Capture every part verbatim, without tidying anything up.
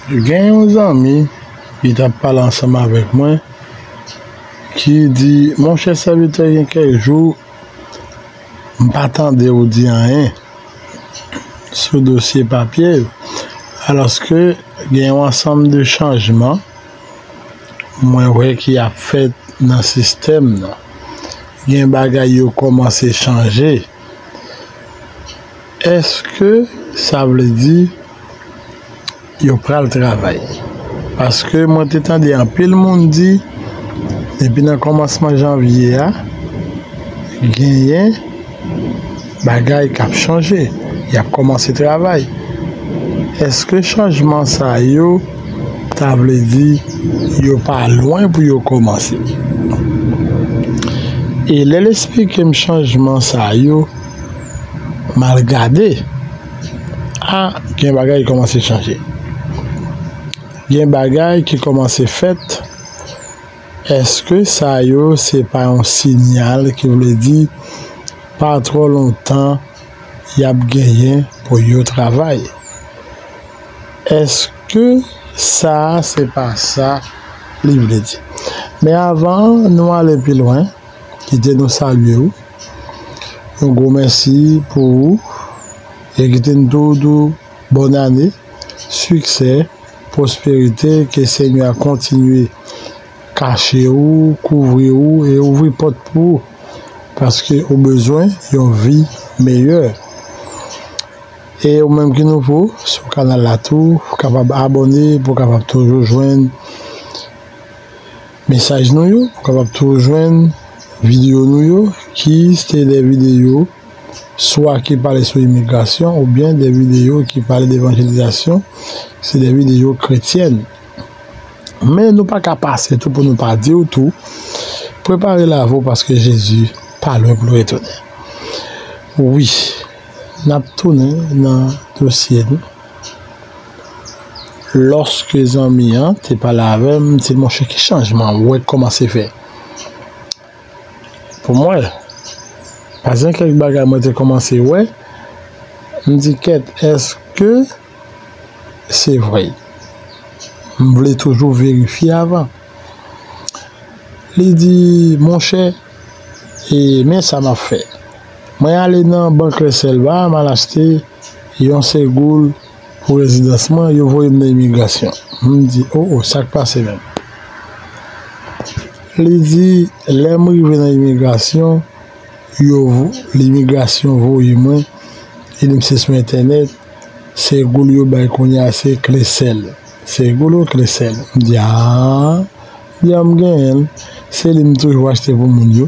Gen yon zanmi ki t ap pale ansanm avèk mwen, ki di, "Monchè sèvitè, gen kèk jou, m pa tande w di anyen sou dosye papye yo, alòske gen yon ansanm de chanjman mwen wè ki ap fèt nan sistèm nan. Gen bagay yo kòmanse chanje. Èske sa vle di yo pral travay?" Paske mwen te tande anpil moun di, depi nan kòmansman janvye a, genyen bagay k ap chanje, y ap kòmanse travay. Èske chanjman sa yo ta vle di yo pa lwen pou yo kòmanse? E lè l esplike m chanjman sa yo, m al gade, a, gen bagay ki kòmanse chanje. Gen bagay ki kòmanse fèt. Èske sa yo se pa yon siyal ki vle di pa twò lontan y ap genyen pou yo travay? Èske sa a se pa sa li vle di? Men avan nou ale pi lwen, kite nou salye w. Yon gwo mèsi pou ou. E kite n tou di w bòn ane, siksè, pwosperite, ke Senyè a kontinye kache w, kouvri w e ouvri pòt pou ou, paske ou bezwen yon vi meyè. E ou menm ki nouvo sou kanal la tou, ou kapab abòne pou w kapab toujou jwenn mesaj nou yo, pou w kapab toujou jwenn videyo nou yo, ki se de videyo swa ki pale sou imigrasyon oubyen de videyo ki pale de evanjelizasyon, se de videyo kretyèn. Men nou pa ka pase tou pou nou pa di w tou, prepare lavi w paske Jezi pa lwen pou l retounen. Wi, n ap tounen nan dosye nou. Lòske zanmi an te pale avè m, m di, "Monchè, ki chanjman w wè k kòmanse fè?" Pou mwen, pa gen kèk bagay mwen te kòmanse wè, m di, "Kèt, èske se vre?" M vle toujou verifye avan. Li di, "Monchè, e men sa m ap fè. Mwen ale nan bank Lèsèlva, m al achte yon segoul pou rezidans mwen, yo voye m nan imigrasyon." M di, "O, o, sa k pase menm?" Li di, "Lè m rive nan imigrasyon, yo vo-, imigrasyon voye mwen, li di m se sou entènèt, segoul yo bay kounye a se Clecel." Segoul ou Clecel? M di, "A." M di, "A, m genyen l. Se li m toujou achte pou moun yo.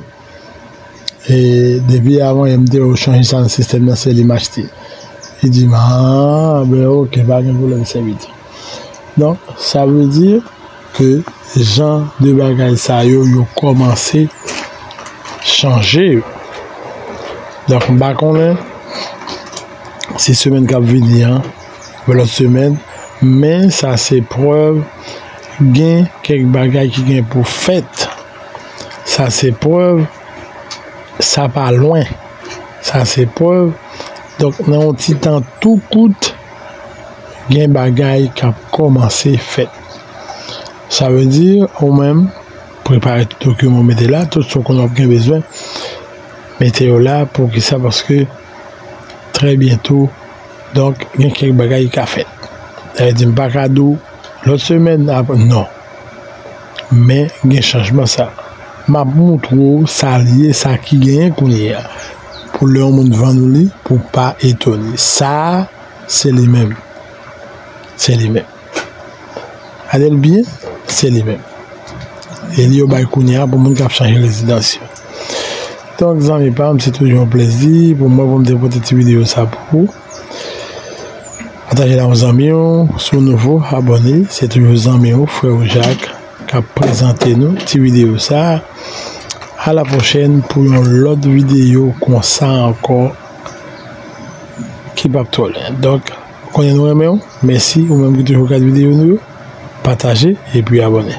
E depi avan yè m te wè yo chanje sa nan sistèm nan, se li m achte." Li di m, "A, ben oke, pa gen pwoblèm, sèvitè." Donk, sa vle di ke jan de bagay sa yo, yo kòmanse chanje. Donk, m pa konnen si semèn k ap vini an, oubyen lòt semèn, men sa se prèv gen kèk bagay ki gen pou fèt. Sa se prèv sa pa lwen. Sa se prèv. Donk, nan yon ti tan tou kout, gen bagay k ap kòmanse fèt. Sa vle di, ou menm, prepare tout dokiman w mete la, tout sa w konnen w ap gen bezwen, mete yo la. Poukisa? Paske, trè byento, donk, gen kèk bagay ki ka fèt. Sa vle di, m pa ka di w, lòt semèn, apre, non. Men, gen chanjman sa. M ap moutre w sa l ye, sa ki genyen kounye a. Pou lè yon moun vann ou li, pou w pa etone. Sa a, se li menm. Se li menm. Gade l byen, se li menm. E li yo bay kounye a pou moun k ap chanje rezidans yo. Donk, zanmi pa m, se toujou yon plezi pou mwen pou m te pote ti videyo sa pou ou. Pataje l ak yon zanmi w, si w nouvo, abòne. Se toujou zanmi w, frè w Jak, k ap prezante nou ti videyo sa. A la pwochèn pou yon lòt videyo konsa ankò ki p ap twò lwen. Donk, ou konnen nou renmen w. Mèsi ou menm ki toujou gade videyo nou yo. Pataje epi abòne.